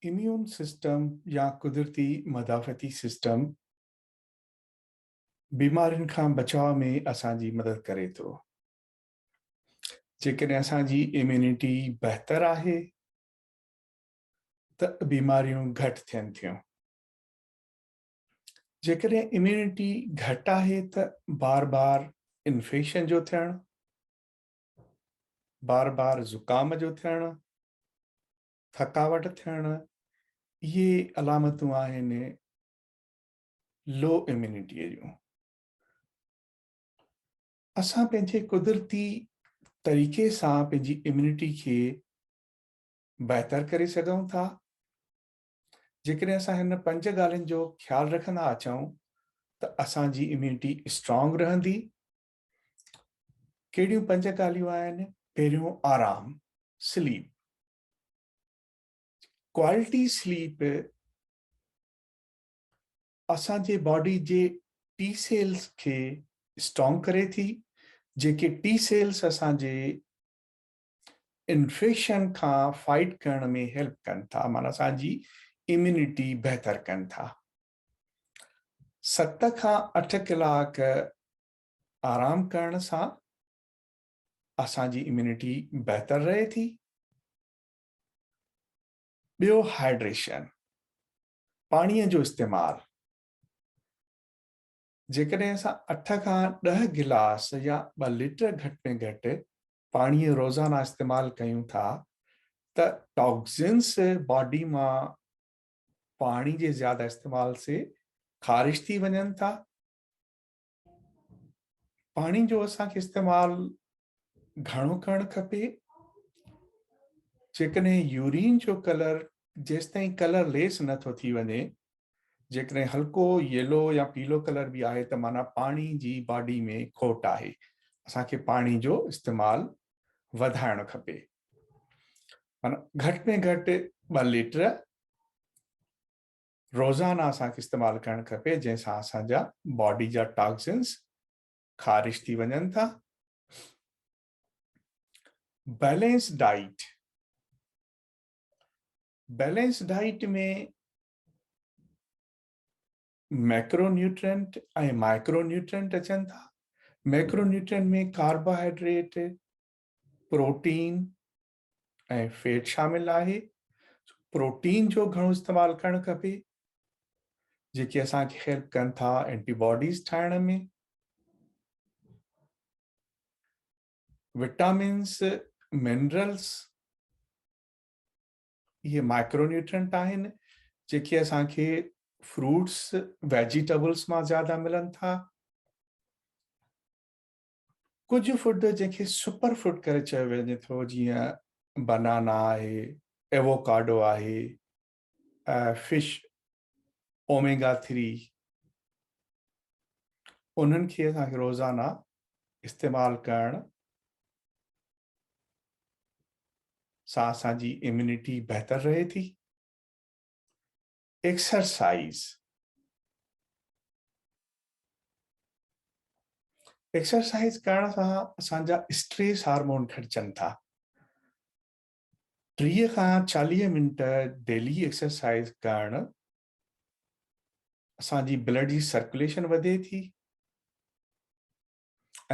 Immune system يا قدرتي مدافعتي system بيمارين کان بچاء ۾ اسان جي مدد ڪري ٿو. جيڪڏهن اسان جي اميونٽي بهتر آهي ته بيماريون گهٽ ٿين ٿيون. جيڪڏهن اميونٽي گهٽ آهي ته بار بار انفيڪشن جو ٿيڻ، بار بار زڪام جو ٿيڻ، ٿڪاوٽ ٿيڻ، اهي علامتون آهن لو اميونٽيء جون. اسان پنهنجي قدرتي طريقي سان پنهنجي اميونٽي کي بهتر ڪري سگهون ٿا. جيڪڏهن اسان هن پنج ڳالهين جو خيال رکندا اچون ته اسان جي اميونٽي اسٽرانگ رهندي. ڪهڙيون پنج ڳالهيون آهن؟ پهريون آرام، سليپ. ڪوالٽي سليپ اسان جي باڊي جي ٽي سيلز کي اسٽرانگ ڪري ٿي، جيڪي ٽي سيلز اسان جي انفيڪشن کان فائٽ ڪرڻ ۾ هيلپ ڪن ٿا، معنيٰ اسان جي اميونٽي بهتر ڪن ٿا. 7 کان 8 ڪلاڪ آرام ڪرڻ سان اسان جي اميونٽي بهتر رهي ٿي. ٻيو هائيڊريشن، پاڻي جو استعمال، جيڪڏهن اسان 8 کان 10 گلاس يا 2 ليٽر گهٽ ۾ گهٽ پاڻي روزانه استعمال ڪيون ٿا ته ٽاڪسنس باڊي مان پاڻي جي زياده استعمال سي خارج ٿي وڃن ٿا. پاڻي جو اسان کي استعمال گهڻو ڪرڻ کپي. جيڪڏهن يورين جو ڪلر جيستائين ڪلر ليس نه ٿو ٿي وڃي، جيڪڏهن هلڪو يلو يا پيلو ڪلر به آهي ته معنيٰ پاڻي جي باڊي ۾ کوٽ آهي. اسان کي پاڻي جو استعمال وڌائڻ کپي، معنيٰ گهٽ ۾ گهٽ 2 ليٽر روزانه اسان کي استعمال ڪرڻ کپي، جنهن سان اسان جا باڊي جا ٽاڪسنس خارج ٿي وڃن ٿا. Balance diet, balance diet ۾ macronutrient ۽ micronutrient اچن ٿا. Macronutrient ۾ carbohydrate, protein ۽ fat شامل آهي. پروٽين جو گهڻو استعمال ڪرڻ کپي، جيڪي اسان کي هيلپ ڪن ٿا اينٽي باڊيز ٺاهڻ ۾. وٽامنس، منرلس، اهي مائڪرو نيوٽرنٽ آهن جيڪي اسان کي فروٽس، ويجيٽبلس مان زياده ملن ٿا. ڪجهه فوڊ جنهن کي سپر فوڊ ڪري چيو وڃي ٿو، جيئن بنانا آهي، ايووڪاڊو آهي، فش اوميگا 3، انهن کي اسان کي روزانه استعمال ڪرڻ سان اسان جي اميونٽي بهتر رهي ٿي. ايڪسرسائيز، ايڪسرسائيز ڪرڻ سان اسان جا اسٽريس هارمون گهٽجن ٿا. 30 کان 40 منٽ ڊيلي ايڪسرسائيز ڪرڻ اسان جي بلڊ جي سرڪوليشن وڌي ٿي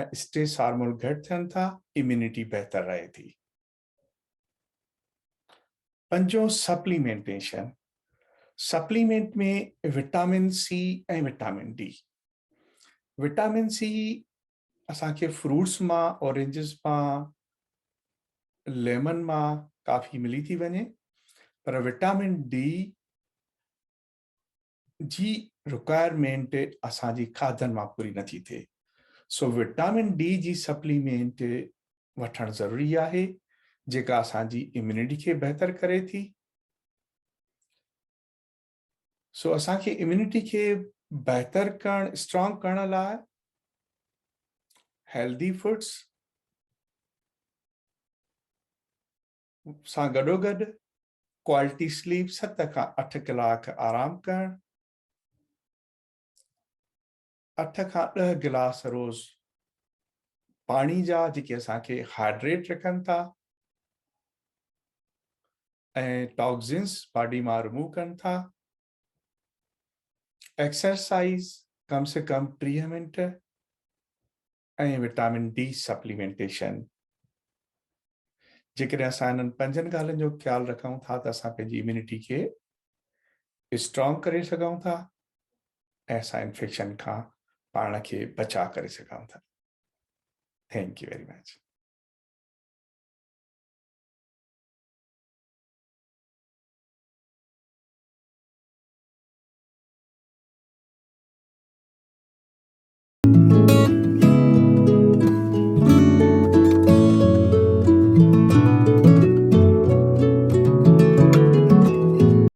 ۽ اسٽريس هارمون گهٽ ٿين ٿا، اميونٽي بهتر رهي ٿي. پنجون supplementation, supplement ۾ vitamin C ۽ vitamin D. Vitamin C اسان کي فروٽس مان، اورينجز مان، ليمن مان ڪافي ملي ٿي وڃي، پر وٽامن ڊي جي رڪوائرمينٽ اسان جي کاڌن مان پوري نٿي ٿئي، سو وٽامن ڊي جي سپليمينٽ وٺڻ ضروري آهي، جيڪا اسان جي اميونٽي کي بهتر ڪري ٿي. سو اسان کي اميونٽي کي بهتر ڪرڻ، اسٽرانگ ڪرڻ لاء هيلدي فوڊس سان گڏوگڏ ڪوالٽي سليپ، 7 کان 8 ڪلاڪ آرام ڪرڻ، 8 کان 10 گلاس روز پاڻي جا جيڪي اسان کي هائيڊريٽ رکن ٿا. ۽ ٽاڪزنس باڊي مان رموو ڪن ٿا. ايڪسرسائيز ڪم سي ڪم 30 منٽ ۽ وٽامن ڊي سپليمينٽيشن. جيڪڏهن اسان انهن پنجن ڳالهين جو خيال رکون ٿا ته اسان پنهنجي اميونٽي کي اسٽرانگ ڪري سگهون ٿا ۽ اسان انفيڪشن کان پاڻ کي بچاء ڪري سگهون ٿا. Thank you very much.